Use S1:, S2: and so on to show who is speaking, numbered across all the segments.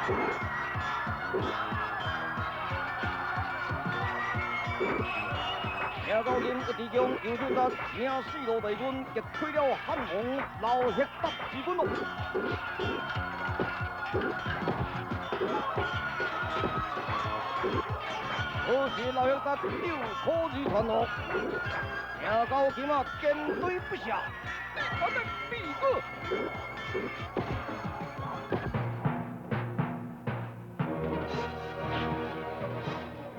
S1: 听到今一支强，杨俊达请四路大军击退了汉王刘克达之军咯。可是刘克达丢可而传落，听到今啊坚对不下，我们避过。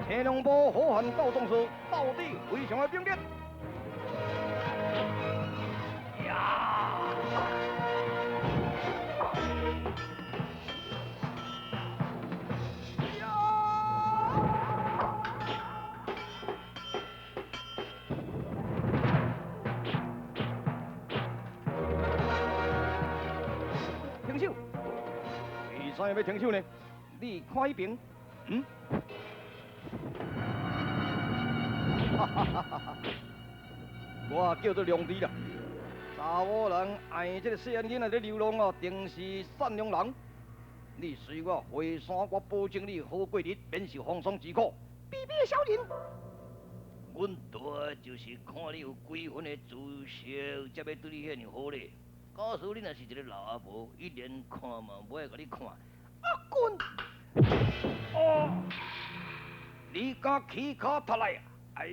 S1: 青龙坡好汉到壮士，到底非常的猛烈。呀！呀！停手！为啥要停手呢？你看彼边，嗯？哈哈哈哈！我叫做良知啦。查某人爱這个細漢囡仔咧流浪哦，定是善良人。你隨我回山，我保證你好過日，免受風霜之苦。
S2: 卑鄙的小人！
S1: 阮大就是看你有幾分的姿色，才欲對你遐爾好咧。假使你若是一個老阿婆，伊連看嘛無愛共你看。
S2: 阿棍！
S1: 哦，你敢起跤踏來？哎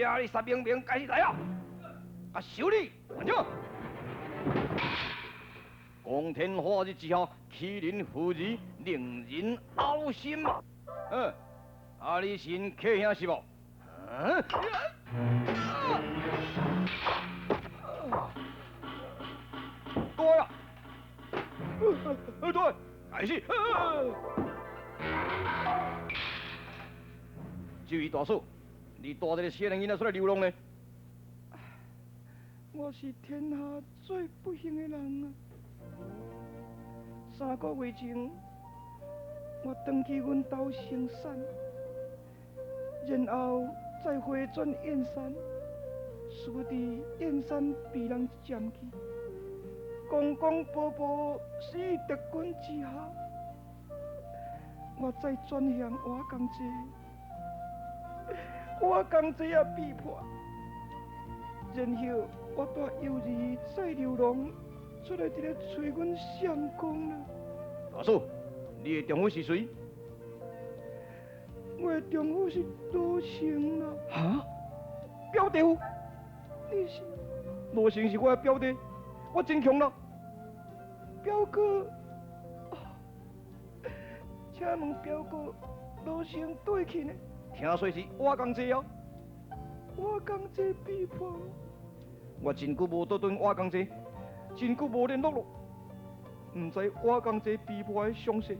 S1: 呀！你實明明開始來啊！啊，修理，反正光天化日之下欺人婦兒，令人嘔心啊！嗯，啊，你是𪜶客兄是無？嗯？對啊！對，開始。這位大嫂。你帶這個少年囡仔出來流浪呢？
S2: 我是天下最不幸的人啊！3個月前，我轉去阮兜生產，然後再回轉燕山，殊佇燕山被人占去，公公婆婆死於敵軍之下，我再轉向瓦崗寨。我工這也被迫，然後我帶幼兒再流浪出來，佇咧揣阮相公啦。
S1: 大嫂，你的丈夫是誰？
S2: 我的丈夫是羅成啦。
S1: 哈？表弟夫？
S2: 你是？
S1: 羅成是我的表弟，我真強啦。
S2: 表哥，啊，請問表哥，羅成佗去呢？
S1: 聽說是瓦崗寨哦，
S2: 瓦崗寨被破。
S1: 我真久無倒轉瓦崗寨，真久無聯絡咯，毋知瓦崗寨被破的詳細。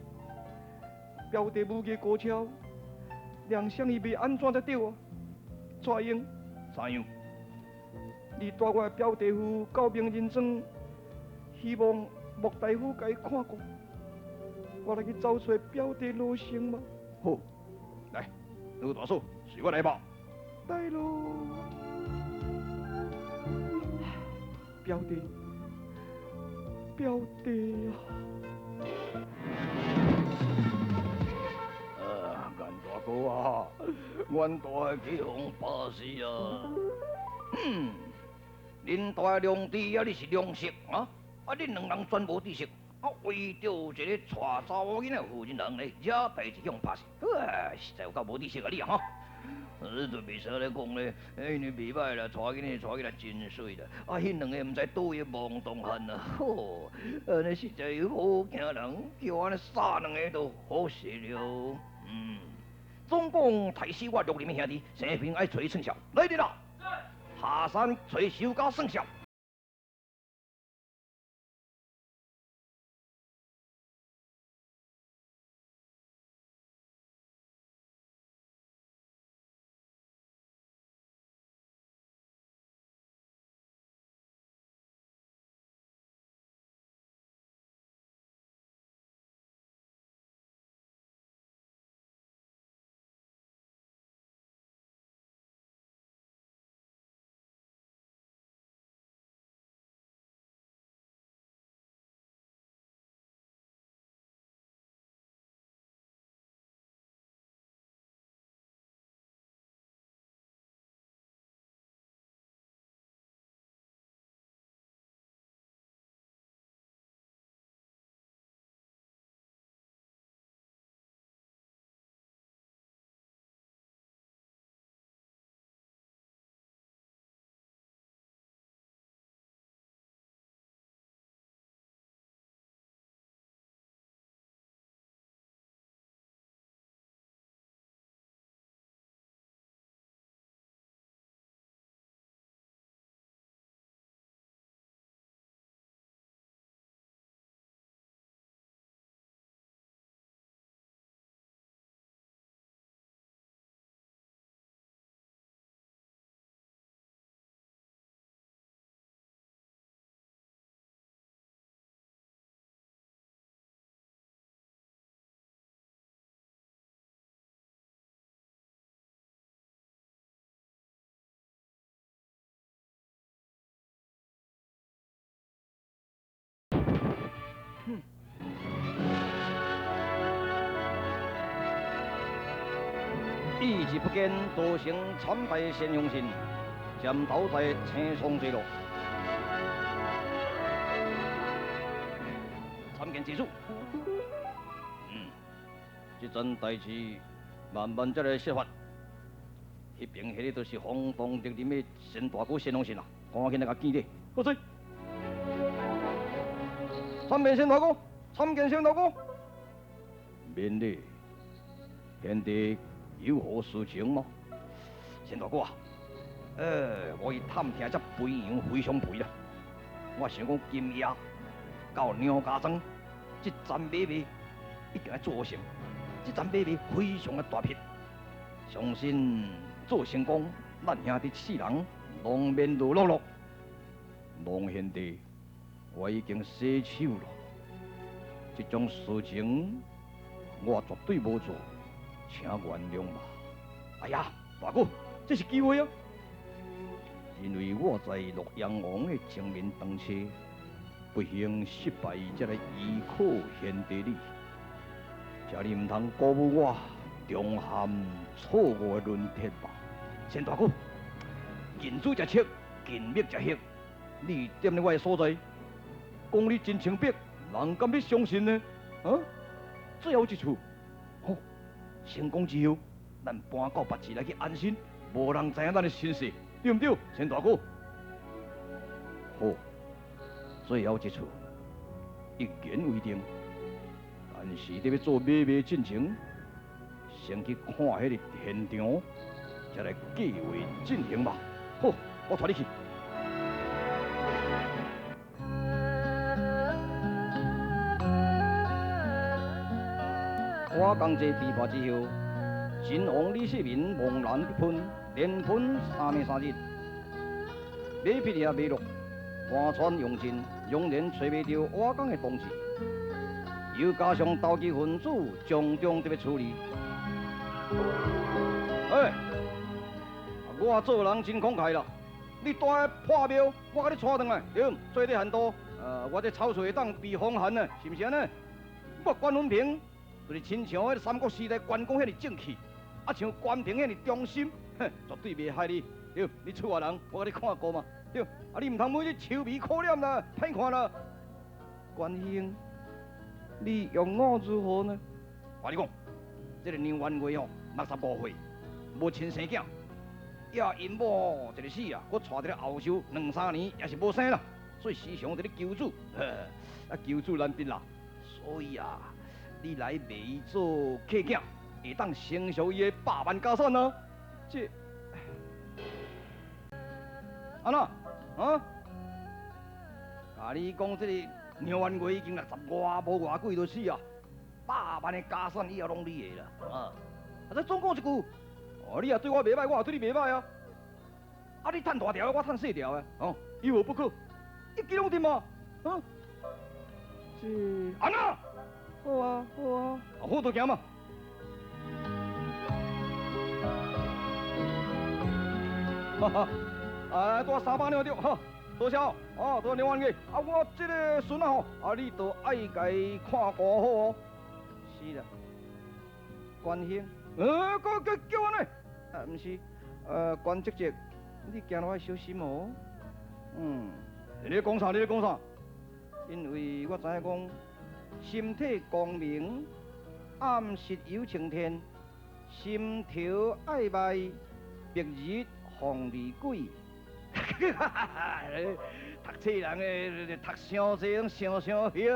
S1: 表弟武藝高超，兩相伊袂按怎才對啊？蔡英，怎樣？你帶我的表弟夫到明仁莊，希望莫大夫共伊看過。我來去找揣表弟羅成嘛。好，來。劉大嫂，隨我來吧。
S2: 來咯，表弟，表弟啊！
S1: 啊，袁大哥啊，阮大去予拍死啊！嗯，恁大良知啊，你是良色啊？啊，恁兩人全無知識。啊，為著一個娶查某囡仔婦人人咧，惹代誌去予拍死，啊，實在有夠無知識啊你啊吼！你都袂使咧講咧，因為袂歹啦，娶囡仔娶囡仔真媠啦。啊，彼兩個毋知佗位懵懂漢啊，吼，按呢實在好驚人，叫按呢殺兩个都好勢了。嗯，總共太師我綠林的兄弟，生平愛揣伊算數，來人啦，下山揣仇家算數。是不见道成参拜先雄神，枕头在青松坠落。参见济主。嗯，这阵代志慢慢才来说法。彼边彼个都是轰动绿林的仙大哥仙龙神啊，赶紧来共见礼。好势。参见仙大哥，参见仙大哥。免礼，贤弟有何事情吗？仙大哥啊，我去探听这肥羊非常肥啦。我想讲今夜到娘家庄，这层买卖一定爱做成。这层买卖非常的大笔，相信做成功，咱兄弟四人拢免落落落。王贤弟，我已经洗手了，这种事情我绝对无做，请原谅吧。哎呀，大哥，这是机会啊！因为我在洛阳王的前面当车，不幸失败，才来依靠贤弟你，请你毋通辜负我重陷错误的论铁吧。钱大哥，银子食赤，金玉食黑，你踮咧我的所在，讲你真清白，人敢欲相信呢？啊？最后一次，好，成功之后，咱搬到别处来去安身，无人知影咱的身世，对毋对？钱大哥，好，最后一次，一言为定。但是伫欲做买卖进前，先去看彼个现场，才来计划进行吧。好，我带你去。我江这被破之后，秦王李世民猛然一喷，连喷三暝三日，马匹也未落，山川用尽，仍然揣袂著瓦岗的踪迹。又加上投机分子从中伫欲处理。哎，我做人真慷慨啦，你蹛咧破庙，我共你带转来，对，做得很多。我这草水会当避风寒呢，是毋是按呢？我关云平就是亲像彼个三国时代关公彼尔正气，啊像关平彼尔忠心，哼，绝对袂害你。对，你厝外人，我共你看过嘛。对，啊你毋通每日愁眉苦脸啦，歹看啦。
S2: 关兄，你用我如何呢？
S1: 我跟你讲，这个梁元月吼，65岁，无亲生囝，也𪜶某一个死啊，阁娶一个后嗣两三年也是无生啦，所以时常伫咧求子，啊求子难得啦，所以啊，你来卖伊做客囝，会当承受伊的百万家产啊！
S2: 这，
S1: 按怎？啊？共你讲这个梁元月已经六十外，无偌久就死啊！百万的家产以后拢你的啦！啊！啊，这总讲一句，哦，你也对我袂䆀，我也对你袂䆀啊！啊，你趁大条的，我趁细条的，哦，有何不可？一举两得嘛！啊？
S2: 这，
S1: 按怎？
S2: 好啊，好啊，
S1: 好就行嘛。哈哈，啊，带300两著，哈，多谢哦，哦，多谢两万个。啊，我这个孙仔吼，啊，你都爱共伊看顾好哦。
S2: 是啦，关兄，
S1: 阁阁叫阮呢？
S2: 啊，毋是，关叔叔，你行路爱小心哦。
S1: 嗯，你咧讲啥？你咧讲啥？
S2: 因为我知影讲，心体光明，暗时有晴天，心头爱卖，白日防离鬼。
S1: 读册人的读伤济，拢想伤许。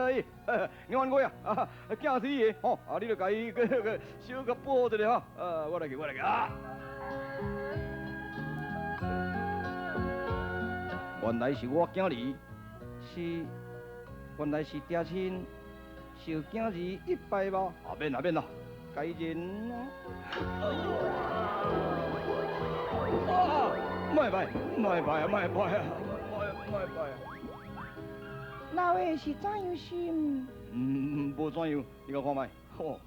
S1: 两万块啊，囝是你的吼，啊，你就共伊个小可补一下吼。我来去，我来去啊。原来是我囝儿，
S2: 是，原来是爹亲，受囝儿一拜吧。
S1: 啊，免啦，免啦，
S2: 该人啊。
S1: 啊！莫拜，莫拜啊，莫拜啊，莫莫拜啊！
S2: 老的是怎样心？
S1: 嗯，无怎样，你阁看觅。吼，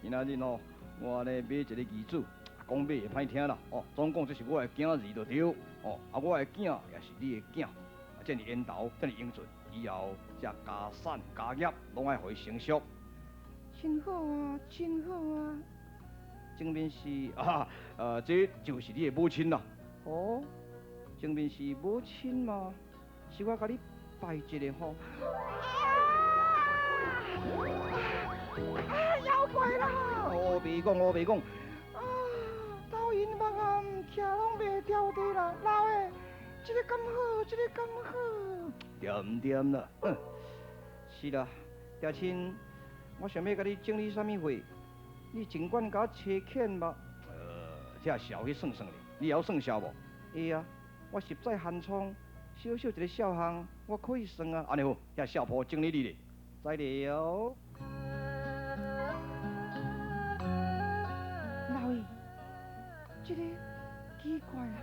S1: 今仔日吼，我咧买一个儿子，讲买会歹听啦。哦，总讲这是我的囝儿就对。哦，啊，我的囝也是你的囝，啊，这尔缘投，这尔英俊，以后这家产家业拢爱予伊承续。
S2: 真好啊，真好啊！
S1: 正面是啊，這就是你的母親啦。哦，正面是母親嘛？是我共你拜一下吼。啊！妖怪啦！我袂講，我袂講。
S2: 啊！頭暈目暗，徛攏袂著地啦，老的，這个敢好，這个敢好。
S1: 恬恬啦，哼，是啦，爹親，我想欲共你整理啥物貨，你盡管共我差遣吧。這數去算算咧，你會曉算數無？會啊，我實在寒窗，小小一个數項，我可以算啊。按呢好，遐數簿整理你咧，知了。
S2: 老爷，這个奇怪啊，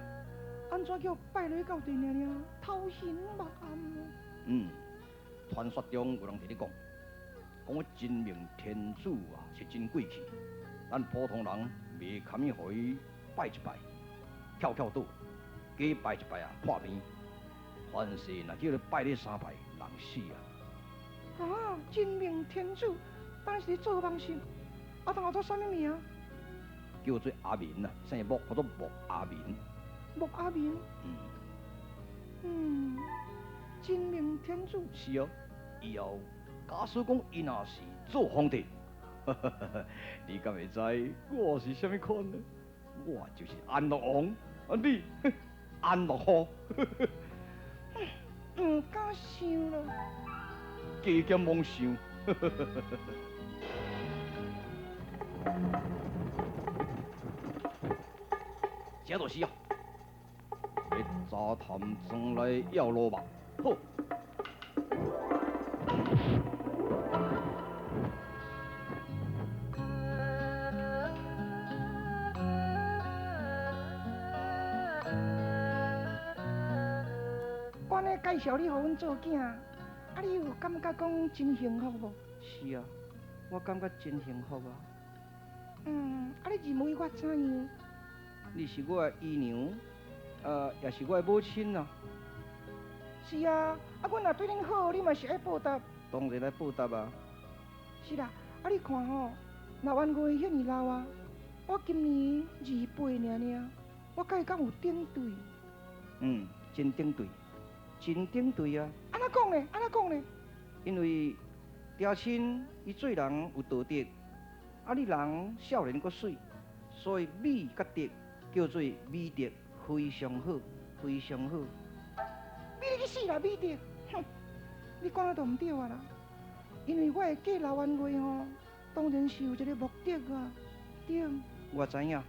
S2: 按怎叫拜落到地爾爾，頭暈目暗？
S1: 嗯，傳說中有人佇咧講，講我真命天子啊是真貴氣，咱普通人袂堪伊予伊拜一拜，翹翹倒，加拜一拜啊破病。凡事若叫你拜你三拜，人死啊！
S2: 啊，真命天子，當時做夢是，啊，當叫做啥物名？
S1: 叫做阿明啊，姓木，叫做木阿明。
S2: 木阿明。
S1: 嗯。
S2: 嗯，真命天子。
S1: 是啊，以後假使講伊若是做皇帝，你敢會知我是啥物款呢？我就是安樂王，啊你安樂虎。
S2: 毋敢想啦，
S1: 加減罔想。這就是啊，欲查探庄內要路吧。好。
S2: 我呢介紹你予阮做囝，啊，你有感覺講真幸福無？
S1: 是啊，我感覺真幸福啊。
S2: 嗯，啊，你認為我怎樣？
S1: 你是我的姨娘，也是我的母親啊。
S2: 是啊，啊，阮若對恁好，你嘛是愛報答。
S1: 當然愛報答啊。
S2: 是啦，啊，你看吼，老冤家遐爾老啊，我今年28爾爾，我佮伊敢有頂對？
S1: 嗯，真頂對。真頂對啊！
S2: 按怎講呢？按怎講呢？
S1: 因為爹親伊做人有道德，啊你人少年閣媠，所以美佮德叫做美德非常好，非常好。
S2: 美你去死啦，美德！哼，你講的都毋對啊啦！因為我會嫁老冤家吼，當然是有一個目的啊，對。
S1: 我知影，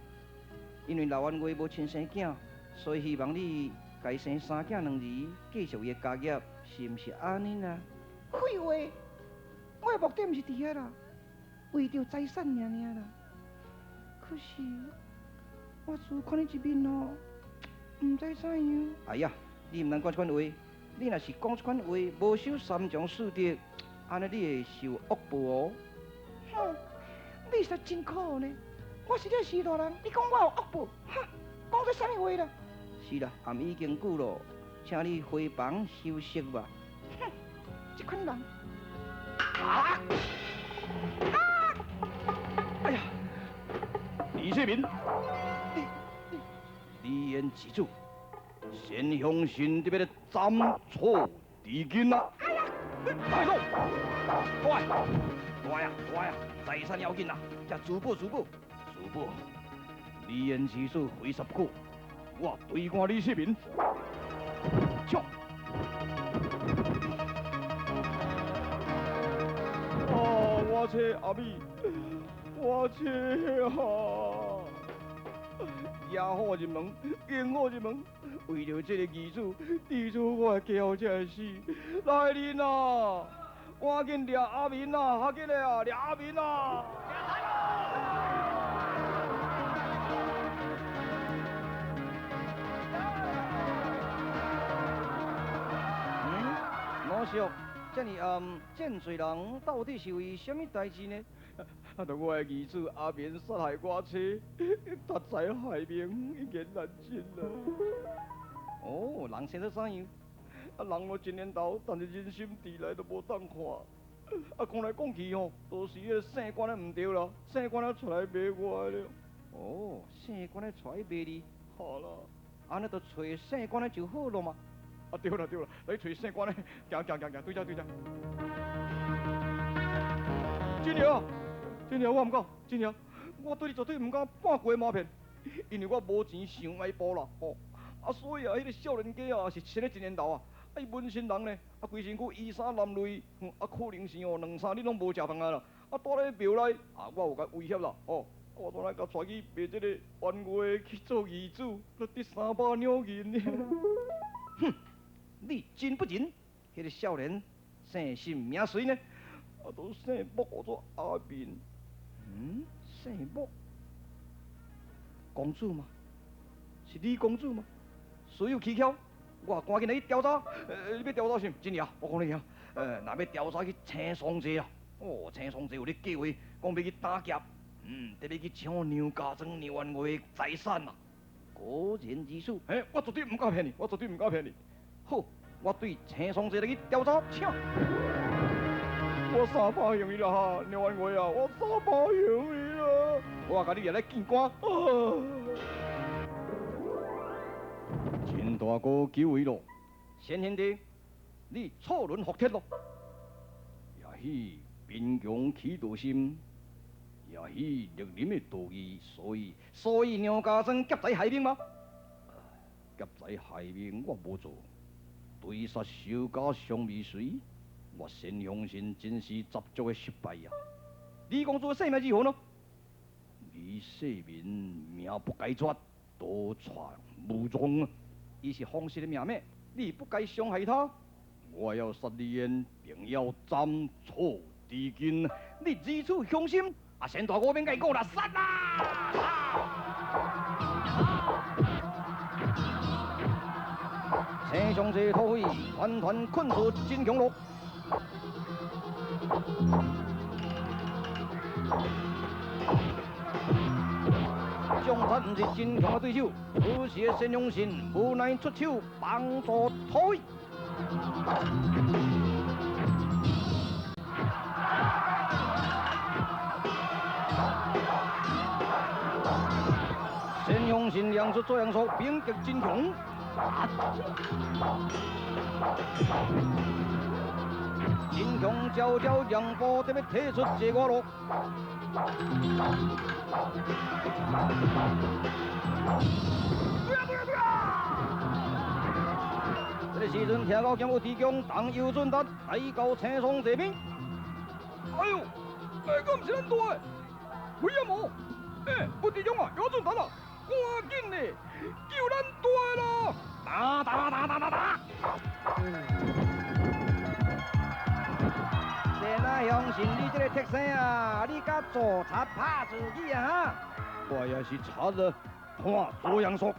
S1: 因為老冤家無親生囝，所以希望你共伊生三囝兩兒，繼續伊的家業，是毋是按呢啦？
S2: 廢話，我的目的毋是佇遐啦，為著財產爾爾啦。可是我自看你一面吼，毋知怎樣。
S1: 哎呀，你毋通講這款話，你若是講這款話，無守三從四德，按呢你會受惡報哦。
S2: 哼，你實在真可惡呢！我實在是大人，你講我有惡報，哈，講這啥物話啦？
S1: 是啦，暗已經久咯，請你回房休息吧。
S2: 哼，這款人。
S1: 啊！啊！哎呀，李世民，你你言之主，先相信得欲斬草除根啊！
S2: 哎呀！
S1: 大哥，大大呀大呀，財產要緊啊！遮珠寶珠寶珠寶，李言之主非殺不可。我對看李世民，衝！啊！我妻阿美，我妻啊！野虎入門，金虎入門，為著這個兒子，弟子我會家伙才會死。來人啊！趕緊掠阿明啊！較緊的啊！掠阿明啊！老叔，這爾暗，這麼濟人，到底是為啥物代誌呢？啊！著我的兒子阿明殺害我妻，奪財害命，一言難盡啊！哦，人生做怎樣？啊，人咯真緣投，但是人心遲來都無當看。啊，講來講去吼，都是彼个姓關的毋對啦，姓關的出來罵我了。哦，姓关的带去卖你，好啦，按呢就揣姓关的就好了嘛。
S2: 啊对啦对啦，来揣姓关的，行行行行，对遮对遮。真娘，真娘，我毋讲，真娘，我对你绝对毋敢半句瞒骗，因为我无钱想爱报啦，吼。啊，所以啊，彼个少年家啊是生得真缘投啊，啊伊纹身人呢，啊规身躯衣衫褴褛，啊可能是哦两三日拢无食饭啊啦，啊蹛咧庙内，啊我有共威胁啦，吼，我怎来共带去卖这个圆月去做义子，得300两银呢。
S1: 哼，你真不仁，彼个少年姓甚名谁呢？
S2: 啊，都姓穆，叫做阿明。
S1: 嗯，姓穆，公子吗？是李公子吗？事有蹊跷，我赶紧来去调查。
S2: 你欲调查啥？
S1: 真的，我讲你听，若欲调查去青松济啊，哦，青松济有咧计划，讲欲去打劫，特欲去抢梁家庄梁员外的财产啊。果然如此，
S2: 嘿，我绝对毋敢骗你，我绝对毋敢骗你。
S1: 好，我对青松济来去调查，请。
S2: 我300兄伊啦哈，梁员外啊，我300兄伊啦，
S1: 我共你掠来见官。
S2: 啊陈大哥久违咯，
S1: 先兄弟，你错轮覆铁咯。
S2: 也许贫穷起盗心，也许绿林的道义，
S1: 所以梁家庄劫财害命吗？
S2: 劫财害命我无做，追杀仇家尚未遂，我先相信真是十足的失败啊！
S1: 李公子的性命如何呢？
S2: 李世民命不该绝，多舛无踪啊！
S1: 伊是皇室的命脉，你不该伤害他。
S2: 我要杀李渊，定要斩草除根。
S1: 你如此雄心，啊，先大哥免共伊讲啦，杀啦！青松济土匪团团困住真强路。将贼毋是真强的对手，此时的申相信无奈出手帮助土匪。申相信亮出左阳术，兵极真强。真强悄悄两步，得欲退出这外路。这个时阵，听到讲有提供当游准达来到青松这边。
S2: 哎呦，哎，敢毋是咱大的？为什么？哎，有弟兄啊，游准达啊，赶紧的，救咱大的啦！
S1: 打打打打打打！先啊，相信你这个特生啊，你敢做贼拍自己啊？哈！
S2: 我也是贼啊，看左阳术。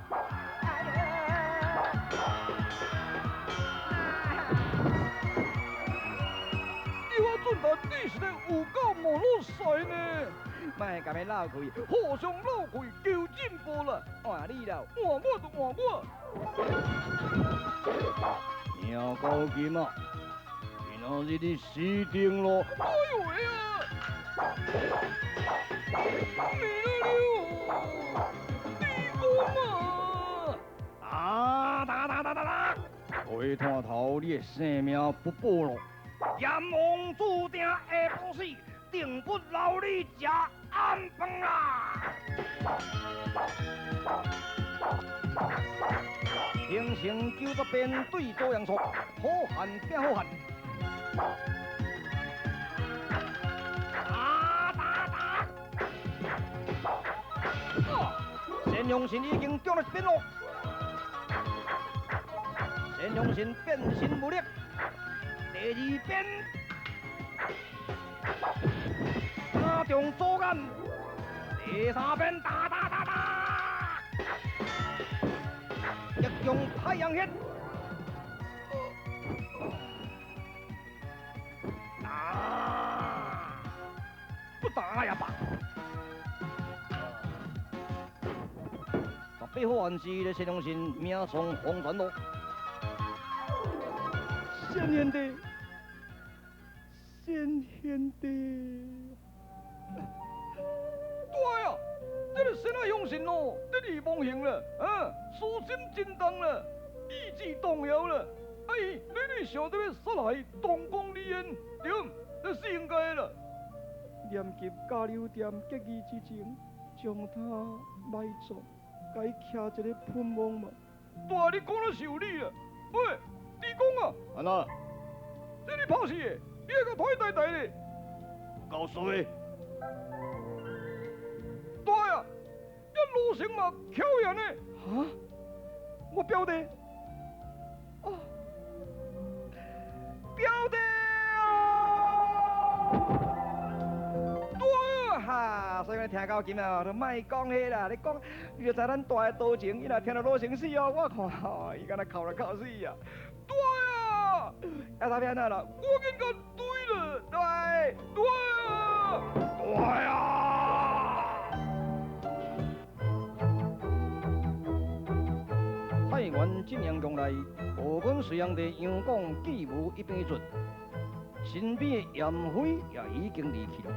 S2: 你我准达，你是咧有够无老实呢？
S1: 莫共伊闹开，
S2: 互相闹开求进步啦！
S1: 换你啦，
S2: 换我就换我。听到今啊，今仔日你死定咯！哎呦喂啊！你了了，地公啊！
S1: 打打打打打打！
S2: 回探头，你的性命不保咯！
S1: 阎王注定下晡死，定不留你食暗饭啦！平成90变对左阳术，好汉拼好汉。打打打！单雄信已经中了一鞭咯。单雄信变身无力，第二鞭打中左眼，第三鞭打打打打，击中太阳穴，打不打也罢。18号案时，单雄信命丧黄泉路。
S2: 先贤弟，先贤弟，大啊，这
S1: 這个先仔相信哦，得意忘形了，啊，私心真重了，意志動搖了。哎，你想著欲殺害東宮李淵，對，這是應該的啦。
S2: 念及甲柳店結義之情，將他埋葬，共伊徛一个墳墓嘛。
S1: 大你講得是有理啦。喂，弟公啊，
S3: 按怎？
S1: 這你拍死的，你會共拖去台台咧？
S3: 夠衰。
S1: 大啊，這羅成嘛巧言呢？
S2: 哈？我表弟？哦，表弟啊！對哈，所以講聽到今啊，都莫講彼啦。你講，你就知咱大的多情，伊若聽著羅成死哦，我看吼，伊敢若哭來哭死啊！
S1: 對啊，
S2: 啊，他變按怎啦？
S1: 我跟講對了，
S2: 對，
S1: 對啊，對啊！
S4: 太原晋陽宮內，吳軍隋煬帝楊廣計謀一邊盡，身邊的嚴妃也已經離去了。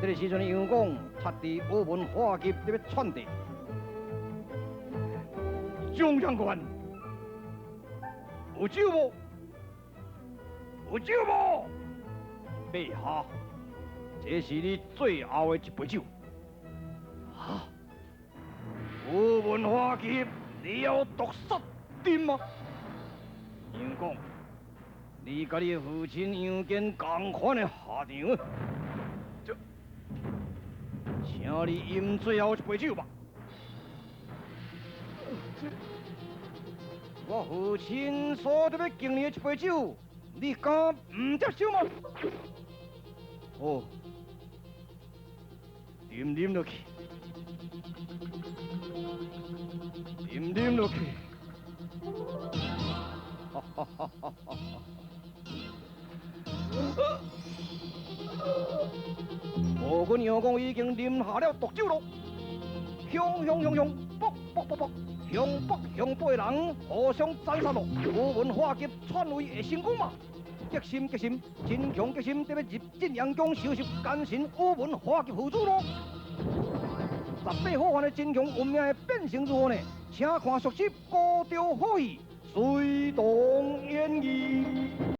S4: 這个時陣的楊廣，插佇烏門火急，欲竄地。
S1: 張將軍，有酒無？有酒無？
S3: 陛下，這是你最後的一杯酒。
S1: 啊！烏門火急，你要毒殺朕嗎？
S3: 楊廣，你佮你的父親楊堅仝款的下場。
S1: 這，
S3: 請你飲最後一杯酒吧。
S2: 這，
S4: 我父親所特欲敬你的一杯酒，你敢毋接受嗎？
S3: 好，啉啉落去，啉啉落去。哈哈哈哈哈！
S4: 無阮楊廣已經啉下了毒酒咯，雄雄雄雄，卜卜卜卜，向北向北的人互相斬殺咯。烏門化吉篡位會成功嗎？決心決心，真強決心，得欲入晉陽宮收拾奸臣宇文化及父子咯。18好漢的真強運命會變成如何呢？請看續集《高調好戲》隨動演義。